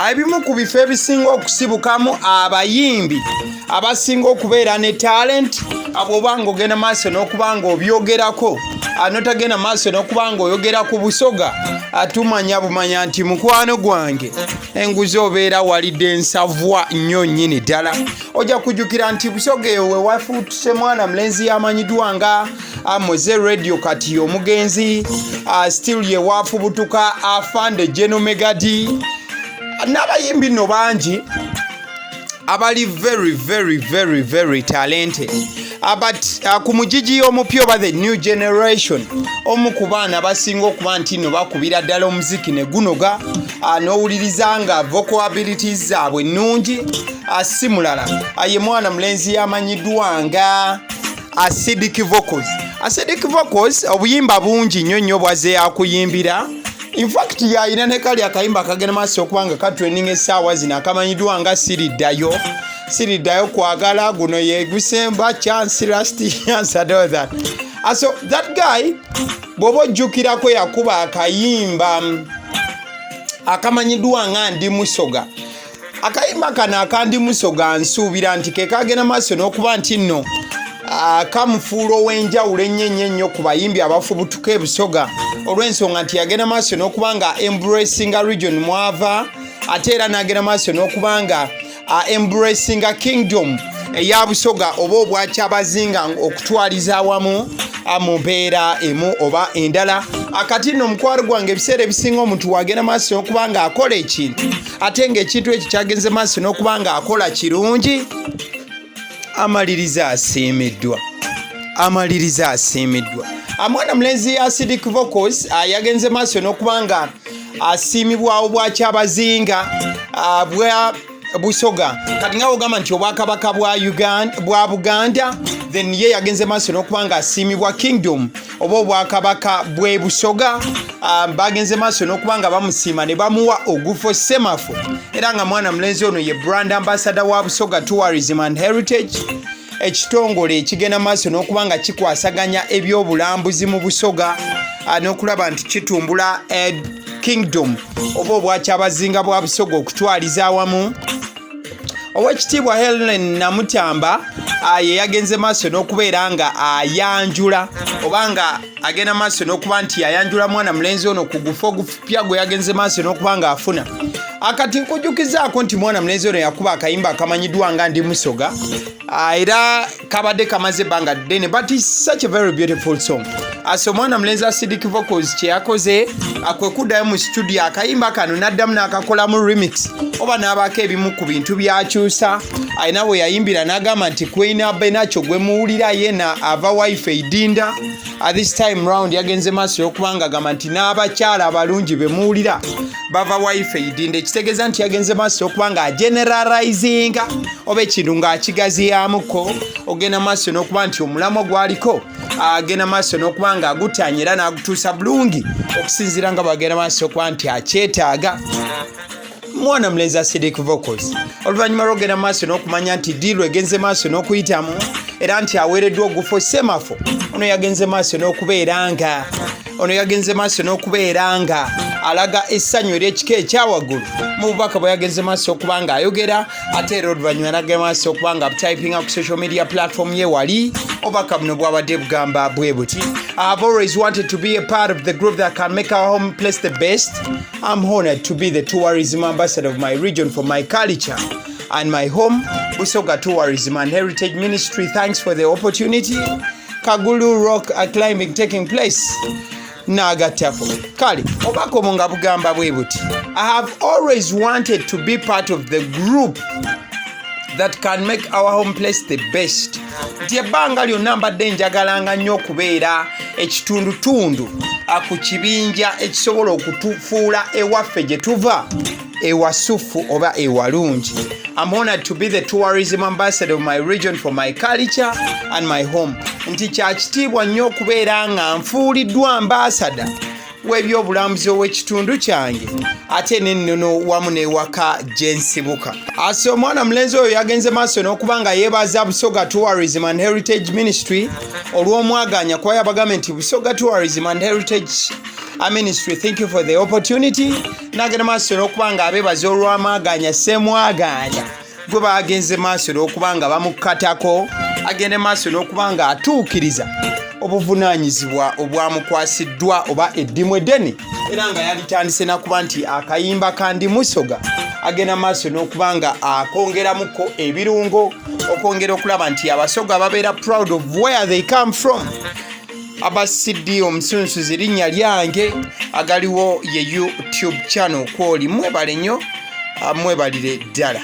Ebimu ku bifo ebisinga okusibukamu abayimbi abasinga okubeera ne talent, bw'oba nga ogenda maaso n'okuba nga obyogerako, notagenda maaso n'okuba nga oyogera ku Busoga, tumanya bumanya nti mukwano gwange enguzi obeera walidde ensavwa nnyo nnyini ddala. Ojja kujjukira nti Busoga eyo we wafuutuse mwana mulenzi yamanyiddwa nga Moze Radio, kati omugenzi, still ye wafubutuka Afande Geno Megadi n'abayimbi nno bangi abali very, very, very, very talented. But ku mugigi omupya oba the new generation, omu ku baana abasinga okuba nti nno bakubira ddala omuziki ne gunoga, n'owuliriza nga vocal abilities zaabwe nnungi, si mulala, ye mwana mulenzi yamanyiddwa nga Acidic Vocals. Acidic Vocals obuyimba bungi nnyo nnyo bwazze akuyimbira. Infact yayina ne kali akayimba akagenda maaso okuba nga katrending essaawa zino akamanyiddwa nga "Siriddayo, Siriddayo Kwagala". Guno ye gusemba chance, last chance and all that. So that guy, bw'oba ojjukirako, yakuba akayimba akamanyiddwa nga "Ndi Musoga". Akayimba kano aka "Ndi Musoga" nsuubira nti ke kagenda maaso n'okuba nti nno kamufuula ow'enjawulo ennyo ennyo ennyo ku bayimbi abafubutuka ebusoga, olw'ensonga nti yagenda maaso n'okuba nga embracinga region mwava, ate era n'agenda maaso n'okuba nga embracinga kingdom eya Busoga oba obwakyabazinga okutwaliza awamu mu mbeera emu oba endala. Akati nno, omukwano gwange, ebiseera ebisinga omuntu wagenda maaso n'okuba nga akola ekintu, ate ng'ekintu ekyo kyagenze maaso n'okuba nga akola kirungi, amaliriza asiimiddwa, amaliriza asiimiddwa. Mwana mulenzi Acidic Vocals yagenze maaso n'okuba nga asiimibwawo bwakyabazinga bwa Busoga. Kati nga wogamba nti obwakabaka bwa Uganda, bwa Buganda, then ye yagenze maaso n'okuba nga asiimibwa kingdom oba obwakabaka bw'e Busoga. Bagenze maaso n'okuba nga bamusiima ne bamuwa ogufo semafo, era nga mwana mulenzi ono ye brand ambassador wa Busoga Tourism and Heritage, ekitongole ekigenda maaso n'okuba nga kikwasaganya ebyobulambuzi mu Busoga, n'okulaba nti kitumbula kingdom oba obwakyabazinga bwa Busoga okutwaliza awamu. Owekitiibwa Helen Namutamba ye yagenze maaso n'okubeera nga ayanjula oba nga agenda maaso n'okuba nti ayanjula mwana mulenzi ono ku gufo ogupya gwe yagenze maaso n'okuba nga afuna. Akati nkujjukizaako nti mwana mulenzi ono yakuba akayimba akamanyiddwa nga "Ndi Musoga", era kabadde kamaze ebbanga ddene, but is such a very beautiful song. So omwana mulenzi Acidic Vocals kye yakoze kwe kuddayo mu studio, akayimba kano n'addamu n'akakolamu remix oba n'abaako ebimu ku bintu byakyusa. Alina bwe yayimbira n'agamba nti Queen Abenakyo gwe muwulira yena ava wife eidinda. At this time round yagenze maaso y'okuba nga agamba nti n'abakyala abalungi be muwulira bava wife eidinda, ekitegeeza nti yagenze maaso y'okuba nga ageneralizinga oba ekintu ng'akigaziyamuko, ogenda maaso n'okuba nti omulamwa gwaliko agenda maaso n'okuba nga agutanya era n'agutuusa bulungi okusinziira nga bwagenda maaso okuba nti akyetaaga. Mwana mulenzi Acidic Vocals, oluvannyuma lwogenda maaso n'okumanya nti deal egenze maaso n'okuyitamu era nti aweereddwa ogufo semafo, ono yagenze maaso n'okubeera nga alaga essanyu ery'ekika ekyawaggulu mu bubaka bwe yagenze maaso okuba nga ayogera, ate era oluvannyuma nagenda maaso okuba nga typinga ku social media platform ye. Wali obubaka buno bwabadde bugamba bwe buti: "I have always wanted to be a part of the group that can make our home place the best. I'm honored to be the tourism ambassador of my region for my culture and my home. Busoga Tourism and Heritage Ministry, thanks for the opportunity. Kagulu Rock climbing taking place." N'agattako kale obubaka obwo nga bugamba bwe buti: "I have always wanted to be part of the group that can make our home place the best." Nti ebbanga lyonna mbadde njagalanga nnyo okubeera ekitundutundu ku kibinja ekisobola okutufuula ewaffe gye tuva ewasufu oba ewalungi. "I'm honored to be the tourism ambassador of my region for my culture and my home." Nti kyakitiibwa nnyo okubeera nga nfuuliddwa ambassador w'ebyobulambuzi ow'ekitundu kyange ate n'ennono wamu n'ewaka gye nsibuka. Ase omwana mulenzi oyo yagenze maaso n'okuba nga yeebaza Busoga Tourism and Heritage Ministry olw'omwaganya, kuba yabagambye nti Busoga Tourism and Heritage Ministry, thank you for the opportunity. Nagenda maaso n'okuba nga abeebaza olw'amaaganya ssemwagaanya gwe bagenze maaso n'okuba nga bamukkatako agende maaso n'okuba nga atuukiriza obuvunaanyizibwa obwamukwasiddwa oba eddimu eddene, era nga yalitandise nakuba nti akayimba ka Ndi Musoga agenda maaso n'okuba nga akongeramuko ebirungo okwongera okulaba nti Abasoga babeera proud of where they come from. Abacd Omusunsuzi linnya lyange, agaliwo ye YouTube channel kwoli. Mwebale nnyo, mwebalire ddala.